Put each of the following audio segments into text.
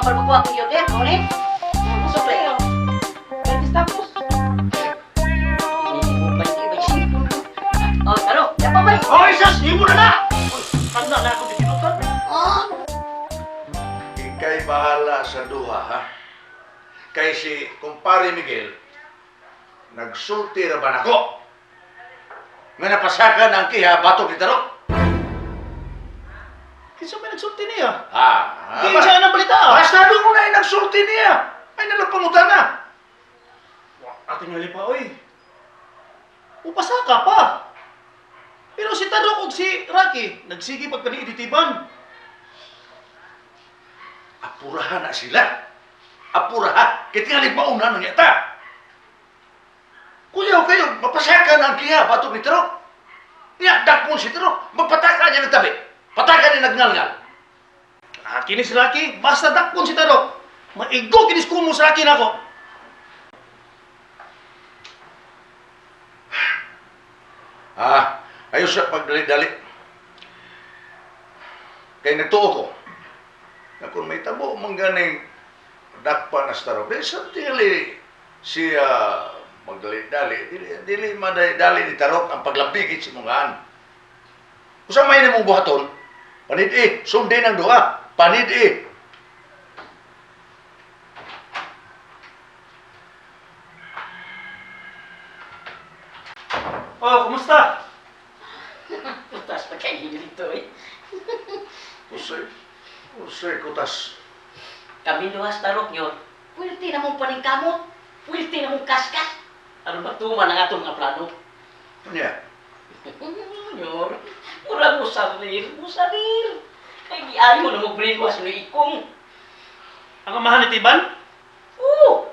barbacoa kong yun eh. Ano ni? Sukle. Gratis tapos. Oh, taro. Dapat ba? Oy, sas! Imo na na! Uy, tanda na ako dikinutan. Oh. Ika'y bahala sa duha, ha? Kay si kumpare Miguel, nagsulti ra ba nako? Nga napasakan ang kiha, batok ni Tarok. Kinsa may nagsulti niya? Ah, Di siya nang balita ah. Basta doon ko na yung nagsulti niya. Ay, nalapangutan na. Ating pa, oy. Upasaka pa. Pero si Tarok ug si Rocky, nagsige pagkaniiditiban. Apurahan na sila. Apuraha. Kaya tingali mauna nang yata. Kuyaw kayo, mapasakan ang kiha, batok ni Tarok. Niya, dakpon si Tarok. Magpataka niya ng tabi. Pataka niya nagngalngal. Ah, kini si Rocky, basta dakpon si Tarok. Maigo kinis kumo sa Rocky nako. Ah, ayos sa pagdali-dali. Kay nagtuo ko, na kung may tabo man ganing dakpa na sa tarok, di sa tingali si magdali-dali, dili, dili madali-dali ni tarok ang paglabigit sa mga. Usa may nimong buhaton, panid-i, sundin ang duha, panid-i. Oh, kumusta? Putas pa kayo dito eh. Usay, usay kutas. Kami duhas tarok yun. Pwerte na mong paningkamot. Pwerte na mong kaskas. Ano ba tuman ang atong mga plano? Unya, Nyor, mura mo salir, mo salir. Kay giayo na mo brainwash ni ikong. Ang amahan ni Tiban? Oo.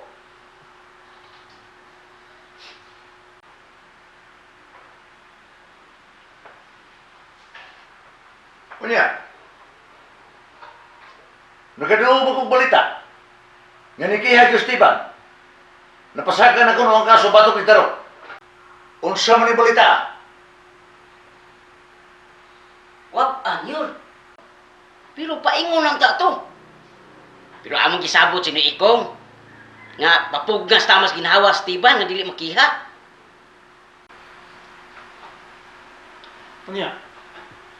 Unya, nagkadungog ba kong balita? Nga ni Kiha Esteban, napasakan ako noong kaso batok ni Tarok. Unsa man ni balita? Wap anyor. Pero paingon lang ta to. Pero among gisabot si ni ikong. Nga papugnas tamas ginhawa sa tiban nga dili makiha. Unya,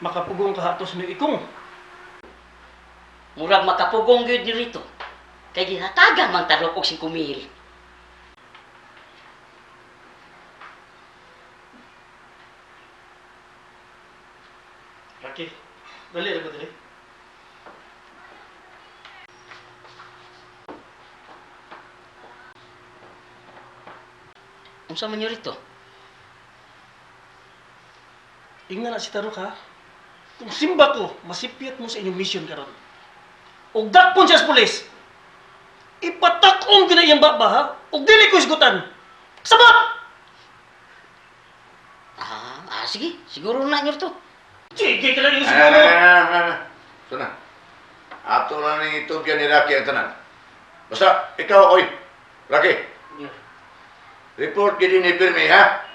makapugong kahatos ni Ikong. Murag makapugong gyud ni rito. Kay gihatagan man tarok og 5,000. Rocky, dali ra ko dali. Unsa man yun rito? Ingna na si Tarok ha. Kung simba ko, masipyat mo sa inyong mission karon. Og dakpon siya sa pulis. Ipatakong gina iyang baba ha. Og dili ko isgutan. Sabot! Ah, sige, siguro na nyo to. Sige ka lang yung Ah, siguro. Ito na. Ato na ni itugyan ni Rocky ang tanan. Basta, ikaw, oy, Rocky, Nyor. report gini ni Pirmi, ha?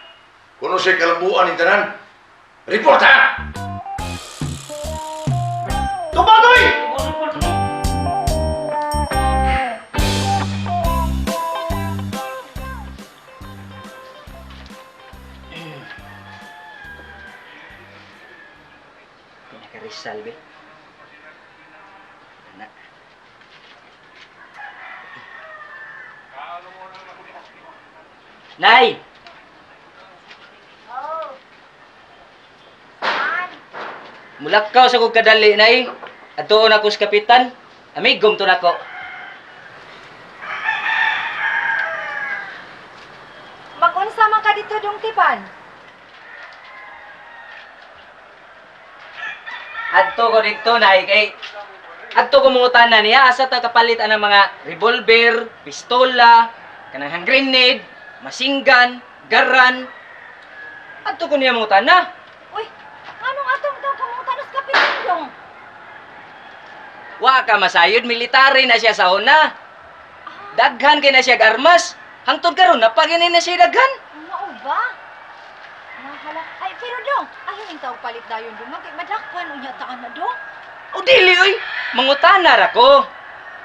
Kuno siya kalambuan ni tanan. Report, ha? Tubagoy! Pinaka-Rizal, be. Ana. Nay! Mulakaw sa kong kadali, Nay. Adtuon ako sa kapitan. Amigom to nako. Magunsa man ka dito dong tipan. Adto ko dito, Nay, kay adto ko mangutana niya asa ta kapalit ang mga revolver, pistola, kanang hand grenade, masinggan, garan. Adto ko niya mangutana. Uy, anong atong daw kamutan sa kapitan dong? Wa ka masayod, military na siya sa una. Daghan kay na siya og armas. Hangtod karon napagini na siya daghan. Mao ba? Nahala. Ay, pero dong, ayaw yung tao palit dayon dong. Mag madakpan unya taan na dong. O dili oy, mangutana ra ko.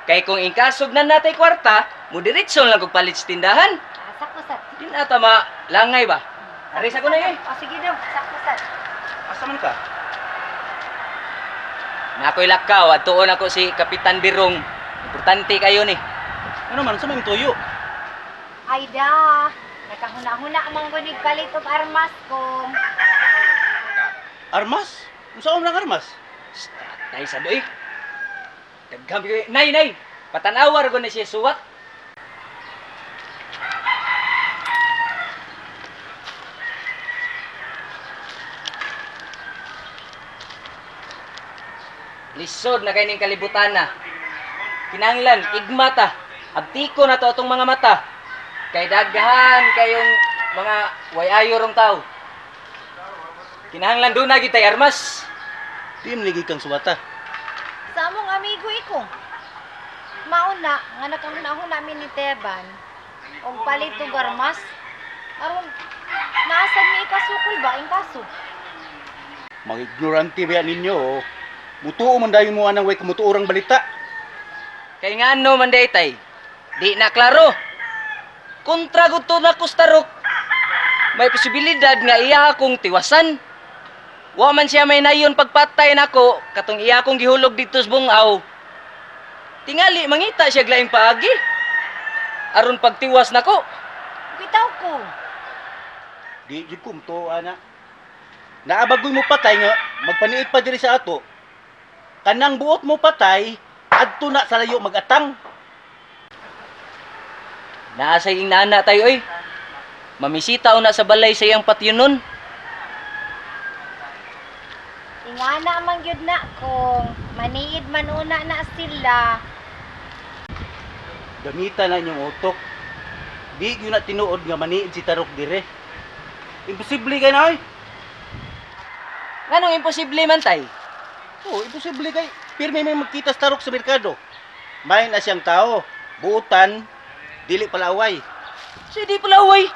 Kay kung inkasog na natay kwarta, mudiretso lang kog palit sa tindahan. Ah, sakto sad. Di na ta malangay ba? Aris ako na eh. Oh, sige dong, sakto sad. Asa man ka? Na ako'y lakaw, adtuon ako si Kapitan Birong. Importante kayo ni. Ano man, sa may tuyo? Ay da, nakahuna-huna man gunig palit og armas kong. Armas? Unsa man ang armas? Tay sa doy. Daghang kayo. Nay, nay! Patanawar ko na siya suwat. Lisod na kay ning kalibutan na. Kinanglan, igmata. Abtiko na to atong mga mata. Kay daghan kayong mga way-ayo rong tao. Kinahanglan doon na gitay armas. Di man lagi kang suwata. Sa among amigo ikong. Mauna nga nakahuna-huna mi ni Teban og palit og armas. Aron naasad mi ikasukol ba ang kaso? Mga ignorante ba ninyo? Oh. Mutuo man dayon mo anang way kumutuorang balita. Kay ngano man day tay? Di na klaro. Kontra gud to na kustarok. May posibilidad nga iya akong tiwasan. Wa man siya may nayon pagpatay nako katong iya akong gihulog didto sa bungaw. Tingali mangita siya laing paagi. Aron pagtiwas nako. Bitaw ko. Di jud ko mutuo ana. Naabagoy mo patay nga magpaniit pa diri sa ato. Kanang buot mo patay, adto na sa layo magatang. Naa sa iyang nana tayo oy. Mamisita una sa balay sa iyang patyonon. Ingana man gyud na kung maniid man una na sila. Gamita na inyong utok. Di gyud na tinuod nga maniid si Tarok dire. Imposible kay na oy. Nganong imposible man tay? Oh, imposible kay pirmi may magkita sa Tarok sa merkado. May na siyang tao, buutan, dili palaway. Siya di pala uway.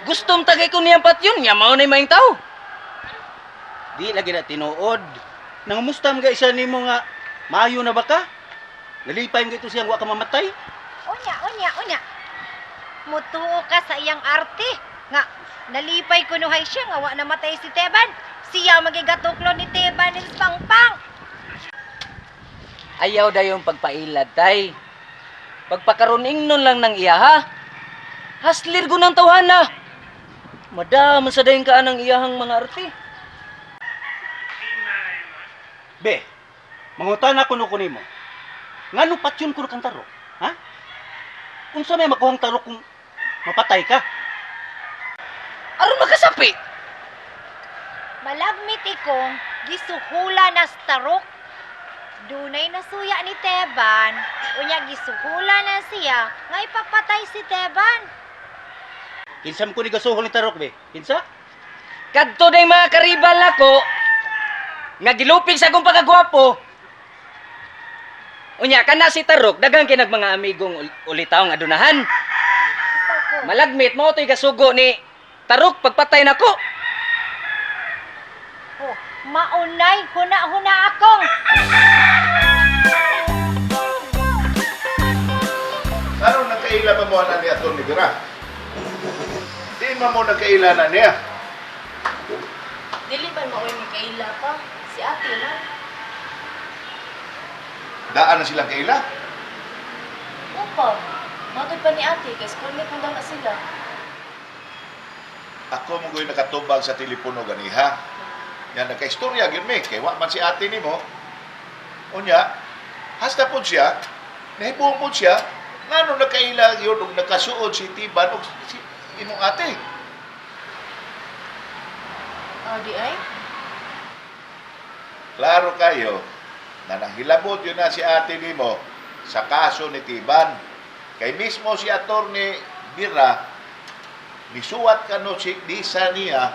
Gustong tagay ko niyang patyon, niya mao na yung maing tao. Di lagi na tinuod. Nangamusta man kay siya nimo nga maayo na ba ka? Nalipay man kay ito siyang wa ka mamatay. Unya, unya, unya. Mutuo ka sa iyang arte. Nga, nalipay kunuhay siya nga wa namatay si Teban. Siya magigatuklo ni Teban ni Pangpang. Ayaw dayong pagpailad, tay. Pagpakaroon nun lang ng iya, ha? Haslir ko ng tawhana. Madam, sa dayong kaan ang iyahang mga arte. Be, mangutana kuno ko nimo. Ngano patyon kuno kang Tarok? Ha? Unsa may makuhang Tarok kung mapatay ka? Aron makasapi. Malagmit ikong gisuhula na sa tarok. Dunay nasuya ni Teban. Unya gisuhula na siya nga ipapatay si Teban. Kinsa man ko ni gasuhol ni Tarok be? Kinsa? Kadto day mga karibal nako nga gilupig sa akong pagkagwapo. Unya kana si Tarok daghang kinag mga amigong ulitaw nga adunahan. Bitaw ko. Malagmit mao to'y gasugo ni Tarok pagpatay nako. Oh, maunay huna-huna akong. Anong nagkaila pa mo na ni Atty. Vera? Di man mo nagkaila na niya. Dili man maoy mikaila pa. Si ate man. Daan na silang kaila. Opa, matod pa ni ate kay schoolmate man daw na sila. Ako mo ko'y nakatubag sa telepono ganiha. Yan, nagka-istorya gyud mi. Kay wa man si ate nimo. Unya, hasta po siya, nahibuong po siya, ngano nagkaila yun og nakasuod si Tiban og si imong ate. Ah, di ay? Klaro kayo na nanghilabot yun na si ate nimo sa kaso ni Tiban. Kay mismo si Attorney Bira, nisuwat kano si Lisa niya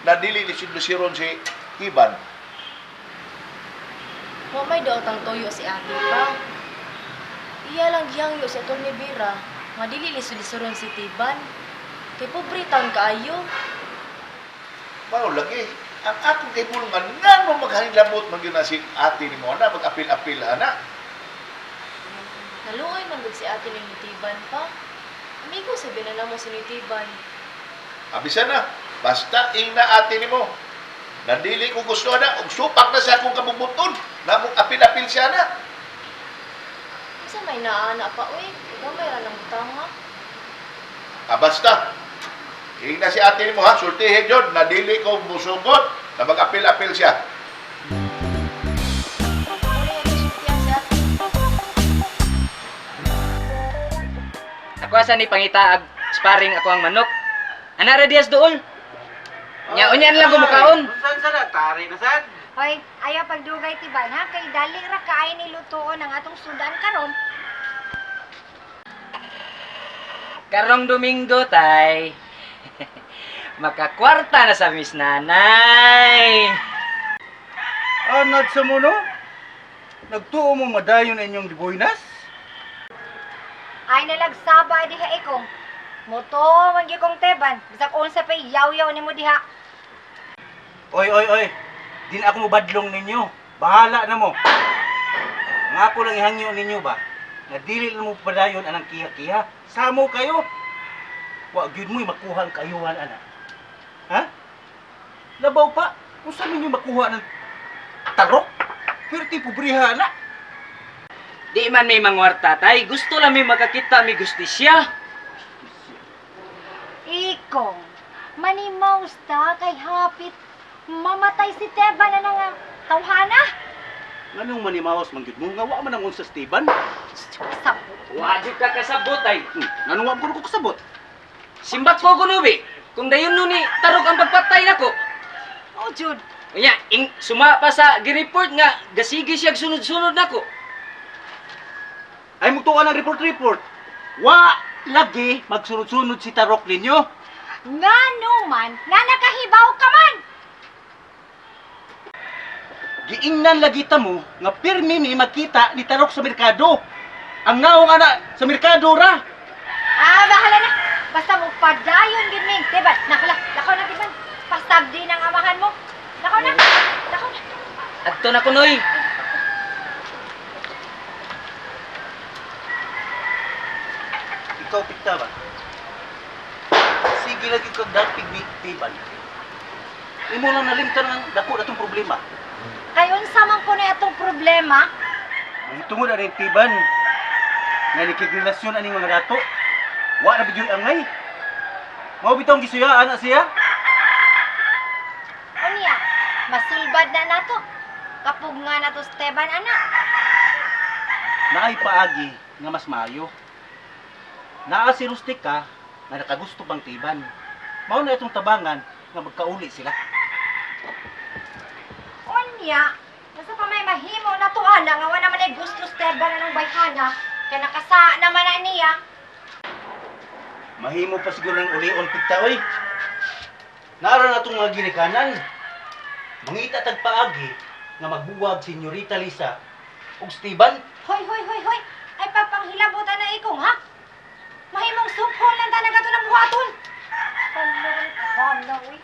na dili ni siron si Tiban. Wa may daotang toyo si ate pa. Iya lang gihangyo si Atty. Vera nga dili lisulisuron si Tiban. Kay pobre taon kaayo. Mao lagi, ang akong kay bulungan ngano maghilabot man gyud na si ate nimo na mag-apil-apil ana. Naluoy man gud si ate ni Tiban pa. Amigo sa binana mo si Tiban. Abisa na, basta ingna ate nimo. Nandili ko gusto na, og supak na sa akong kabubuton. Namong apil-apil siya na. Unsa may naana pa uy? Gamay ra ng butanga. Ah, basta. Ingna si ate nimo ha, sultihin yun. Nadili ko musugot na mag-apil-apil siya. Wala yung sultihan si ate. Ako asa ni pangita ag sparring ako ang manok. Ana ra diyas dool. Nya unyan lang gumukaon. Saan sana? Tari na sad. Hoy, ayaw pagdugay Tiban ha, kay dali ra kaay ni lutuon ang atong sudan karon. Karong Domingo tay. Makakwarta na sa Miss Nanay. Anad sa mo no? Nagtuo mo madayon ang inyong diboynas? Ay nalagsaba diha ikong. Moto man gyud kong Teban, bisag unsa pa yaw-yaw nimo diha. Oy, oy, oy. Di na ako mobadlong ninyo. Bahala na mo. Nga ako lang ihangyo ninyo ba? Nga dili lang mo padayon anang kiha-kiha. Samo kayo. Wa gyud mo'y makuha ang kayuhan ana. Ha? Labaw pa. Unsa ninyo makuha ng tarok? Perti pobriha na. Di man may mangwarta tay, gusto lang may makakita may gustisya. Ikong, manimaus ta kay hapit mamatay si Teban na nga tawhana. Nganong manimawas man gyud mo nga wa man ang unsa Steven? Sabot. Wa jud ka kasabot tay. Nganong wa ko kasabot? Simbak ko kunubi. Kung dayon no ni tarok ang pagpatay nako. Oh, Jude. Unya, ing suma pa sa gi-report nga gasigi siya sunod-sunod nako. Ay mugtuo ng report-report. Wa lagi magsunod-sunod si Tarok ninyo. Nga no man, nga nakahibaw ka man. Giingnan lagi ta mo nga pirmi mi makita ni Tarok sa merkado. Ang naong ana sa merkado ra. Ah, bahala na. Basta mo padayon gid ming. Teban, nakala, lakaw na Teban. Pasagdi ng amahan mo. Lakaw na. Lakaw na. Adto na kunoy. Ikaw pikta ba? Sige lagi kag dapig ni Tiban. Imo lang nalimtan ang dako na tong problema. Kay unsa man ko na atong problema? Ang tungod ani Tiban nga nikigrelasyon aning mga dato. Wa na bidyoy angay. Mao bitaw ang gisuyaan na siya. Unya, masulbad na nato. Kapug nga nato si Teban ana. Naay paagi nga mas maayo. Naa si Rustica nga nakagusto pang Tiban. Mao na itong tabangan nga magkauli sila. Unya, nasa pa may mahimo na to ana nga wa naman ay gusto si Teban anong bayhana. Kay nakasa naman na niya. Mahimo pa siguro ng ulion pikta oy. Naara na itong mga ginikanan. Mangita tag paagi nga magbuwag Senyorita Lisa ug Steven. Hoy, hoy, hoy, hoy. Ay pagpanghilabot ana ikong ha. Mahimong suphol lang talaga to ng buhaton. Hala, hala, uy.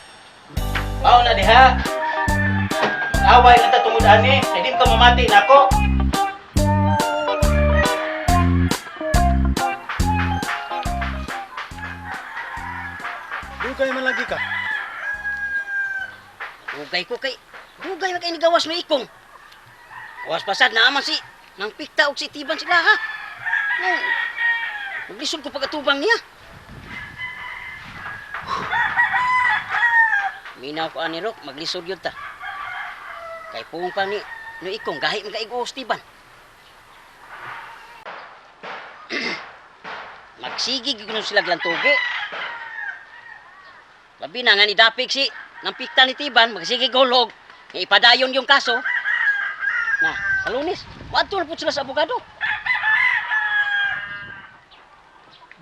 Mao na diha. Mag-away lang ta tungod ani, kay di ka mamati nako. Dugay man lagi ka. Dugay ko kay dugay man kay nigawas may ikong. Gawas pasad na aman si nang pikta og si Tiban sila ha. Nang maglisod ko pag-atubang niya. Minaw ko ani Rok, maglisod yun ta. Kay puong pa ni no ikong gahi man kay Tiban. Magsigi gyud kuno sila glantugi. Labi na nga ni dapig si nang pikta ni Tiban, magsige golog. Nga ipadayon yung kaso. Na, sa Lunes, wadto na po sila sa abogado.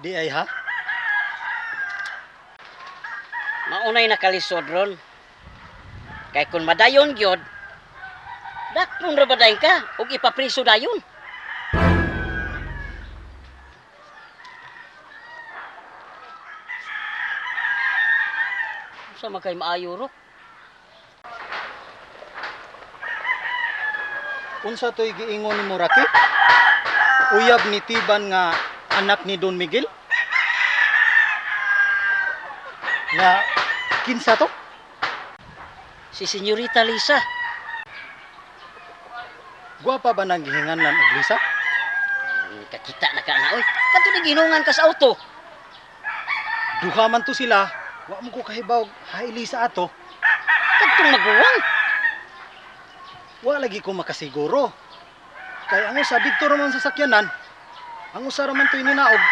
Di ay ha? Maunay nakalisod ron. Kay kung madayon gyud, dakpon ra ba dayon ka ug ipapriso dayon. Unsa man kay maayo ro? Unsa to'y giingon nimo Rocky? Uyab ni Tiban nga anak ni Don Miguel? Nga kinsa to? Si Senyorita Lisa. Gwapa ba nang gihinganlan og Lisa? Kakita na ka na oy. Kadto ni ginungan ka sa auto. Duha man to sila, wa mo ko kahibaw hay Lisa ato. Kadtong maguwang. Wa lagi ko makasiguro. Kay ang usa didto ra man sa sakyanan. Ang usa ra man to'y ninaog.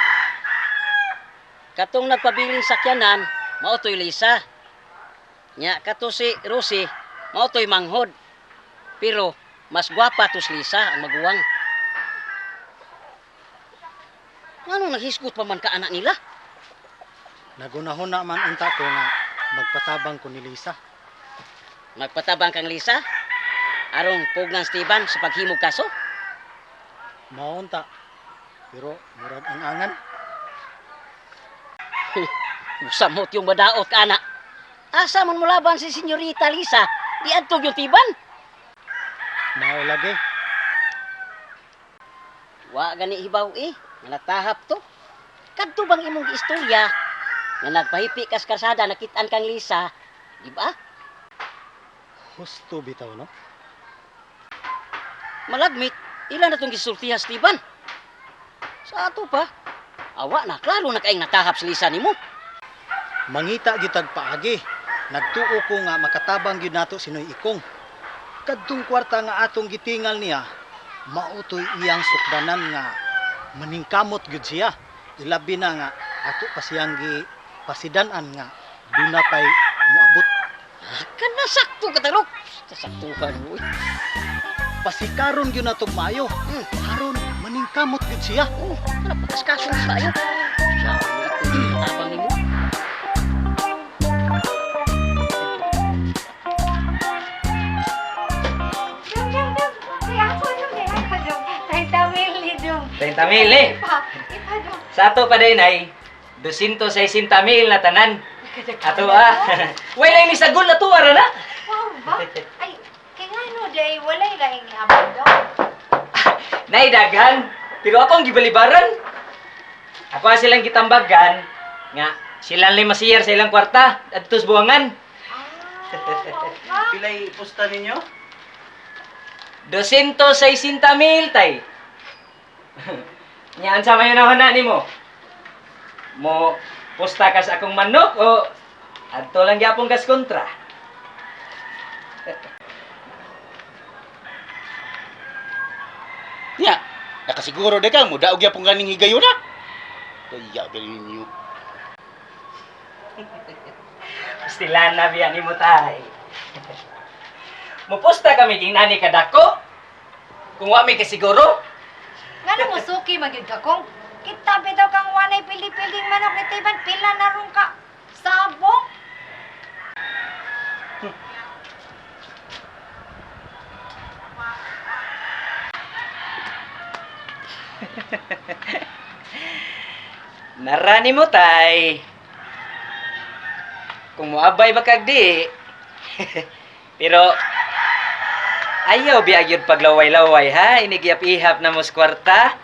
Katong nagpabiling sakyanan, mao to'y Lisa. Nya kato si Rosie, mao to'y manghod. Pero mas gwapa to si Lisa ang maguwang. Ngano naghisgot pa man ka anak nila? Nagunahon na man unta ko nga magpatabang ko ni Lisa. Magpatabang kang Lisa? Aron pugnan Steven sa paghimog kaso? Maunta. Pero murag ang angan. Samot yung madaot ka anak. Asa man mulaban si Senyorita Lisa? Di adtog yung tiban. Mao lagi. Wa gani hibaw eh, nga natahap to. Kadto bang imong giistorya nga nagpahipi kas karsada nakit-an kang Lisa, di ba? Husto bitaw no. Malagmit, ila na tong gisultihan sa tiban. Sa ato pa, awa na klaro na kaing natahap si Lisa nimo. Mangita gitag paagi. Nagtuo ko nga makatabang gyud nato si Noy Ikong. Kadtong kwarta nga atong gitingal niya, mao to'y iyang sukdanan nga maningkamot gyud siya. Ilabi na nga ato pa siyang gi pasidan-an nga duna pay moabot. Kana sakto ka tarok. Saktuhan mo. Eh. Pasikaron gyud natog maayo. Aron maningkamot gyud siya. Oh, kana pakaskaso na tayo. Siya, tabang nimo. Dong, dong, dong. Kaya ako, dong. Kaya ako, dong. 30 mil ni dong. 30 mil eh. Ipa, ipa, dong. Sa ato pa din ay 260 mil na tanan. Ato ah. Wala ni sagol na tuwa ra na. Wow ba? Ay, kay nga no, day, walay laing iabot dong. Nay daghan, pero akong gibalibaran. Ako ang silang gitambagan nga sila lang masiyar sa ilang kwarta adto sa buwangan. Ah, wow ba? Pilay pusta ninyo? 260 mil tay. Nya unsa may na nimo? Mo posta ka sa akong manok o adto lang gyapon kas kontra. Nya, nakasiguro de ka mo daog gyapon ganing higayon na. Kaya gali ninyo. Sila na biya nimo tay. Moposta kami ging nani kadako. Kung wa mi kasiguro, Nga no mo suki magyud ka kong. Kita bitaw kang wanay pili-piling manok ni Tiban, pila na ron ka. Sabong. Narani mo tay. Kung moabay ba kag di. Pero ayaw biya gyud paglaway-laway ha, inigyap-ihap na mo sa kwarta.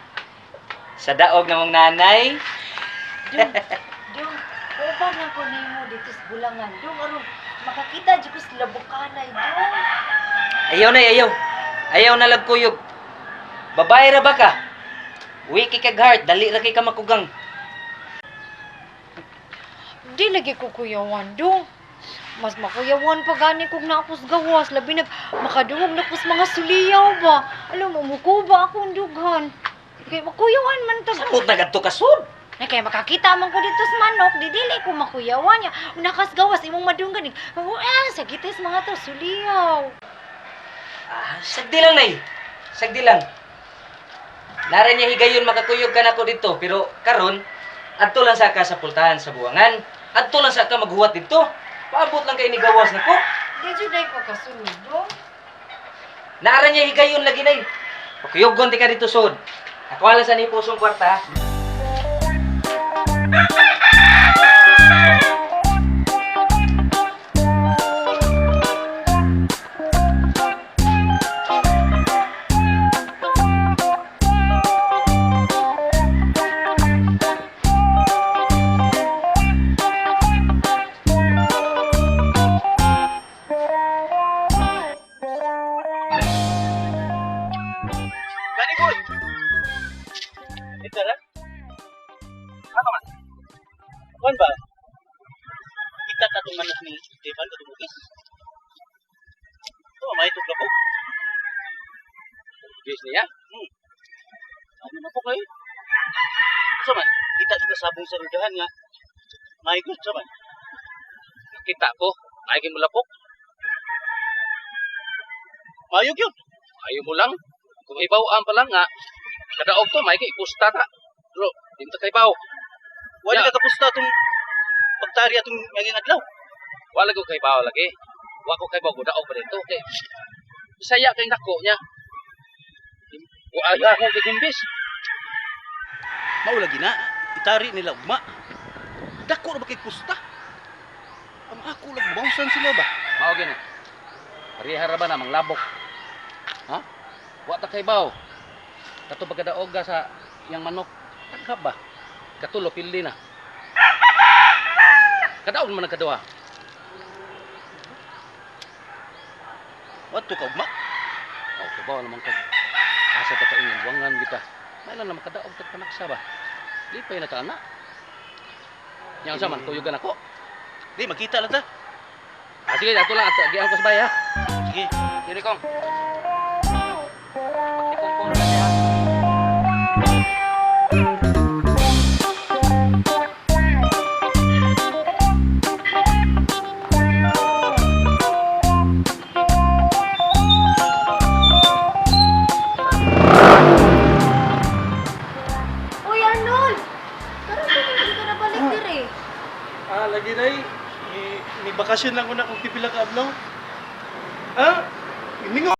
Sa daog na mong nanay. Dong, dong, ubang lang ko nimo dito sa bulangan. Dong, aron makakita jud ko sa labukanay, dong. Ayaw na ayaw. Ayaw na lagkuyog. Babae ra ba ka? Wiki kag heart, dali ra kay ka makugang. Di lagi ko kuyawan, dong. Mas makuyawan pa gani kog na ako sa gawas, labi nag makadungog na ko sa mga suliyaw ba. Alam mo, muko ba akong dughan? Kay makuyawan man tag. Samot na gadto ka sud. Na kay makakita man ko dito sa manok, di dili ko makuyawan niya. Nakas gawas imong madunggan. Ah, sagitis mga to suliyaw. Ah, sagdi lang nay. Sagdi lang. Nara niya higayon makakuyog ka nako dito, pero karon adto lang sa ka sa pultahan sa buwangan. Adto lang sa ka maghuwat dito. Paabot lang kay ni gawas nako. Di jud ay ko kasunod, dong. Nara niya higayon lagi nay. Pakuyog ti ka dito sod. Ako ala sa ni pusong kwarta. Ito ra? Ano man? Kuan ba? Kita ka itong manok ni Stefan katong bugis. Ito, may itong labo. Bugis niya. Ano na po kayo? Sa man, kita kita sabong sa rudahan nga. May good sa man. Kita ko, ay mo lapok. Mayog yun. Ayaw mo lang. Kung ibaw ang pa lang nga, kadaog to, may kay ipusta ta. Pero, di mo ta kaibaw. Wala Ya. ka kapusta itong pagtari atong ngayong adlaw. Wala ko kaibaw lagi. Wa ko kaibaw gudaog pa dito. Kay, Bisaya kay nako niya. Wa aga ko kay gumbis. Maula gina, itari nila ugma. Dako ra ba kay pusta? Ang ako lang bawsan sila ba? Mao gini. Pareha ra ba na manglabok? Ha? Wa ta kaibaw. Kato pagkadaog ka sa iyang manok. Tagha ba? Katulo pili na. Kadaog man ang kaduha. Wato ka ugma. Oh, kabaw naman kag asa ta kaingon buwangan kita. May lang naman kadaog tag panaksa ba. Lipay na ta ana. Nya unsa man kuyugan ako. Di magkita lang ta. Ah, sige, ato lang ato giang ko sa bay ha. Sige. Sige kong. Pagtikong na siya. Uy, Arnold! Karon pa man ka nabalik dire. Ah, lagi day. May bakasyon lang ko na kung pipila ka adlaw. Ah, imingo